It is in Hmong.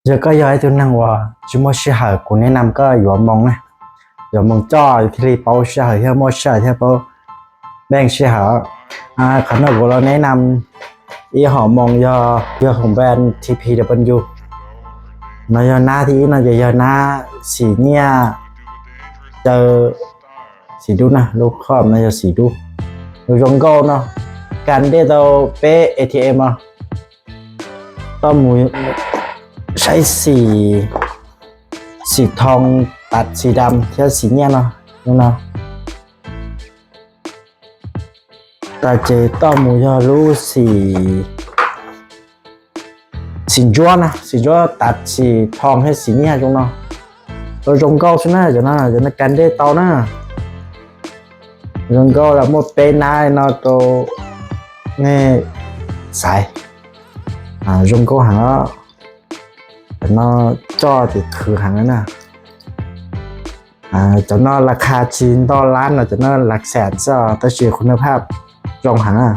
Yog koj yog ib tug neeg uas tsis muaj sij hawm, kuv nes nam koj yuav moo na, yuav moo coj thiaj li paub sij hawm thiab muaj sij hawm thiab paub npeej sij hawm. Qhov no kuv los nes nam ib hom moo yog, yog hom brand T P W. No yog nab thib ib no ces yog nab xim nyiaj caw xim dub na, lub khob no yog xim dub, zoo nkauj no, kas dej tau peb A T M os. Toj mus saib xim, xim thoo, tav xim dam thiab xim nyiaj no, no. Tas ces toj mus yog lub xim, xim ntsuab na, xim ntsuab tav xim thoo thiab xim nyiaj zoo no. Tau zoo nkauj xwb na, cov no, cov no kas dej tau na. Zoo nkauj los muaj peb nab no rau nej xaiv. Zoo nkauj heev os. Cov no coj ces khwv heev na. Cov no las khas tsis nto lab no, cov no las xam xwb tab sis kuv nws phaj zoo heev.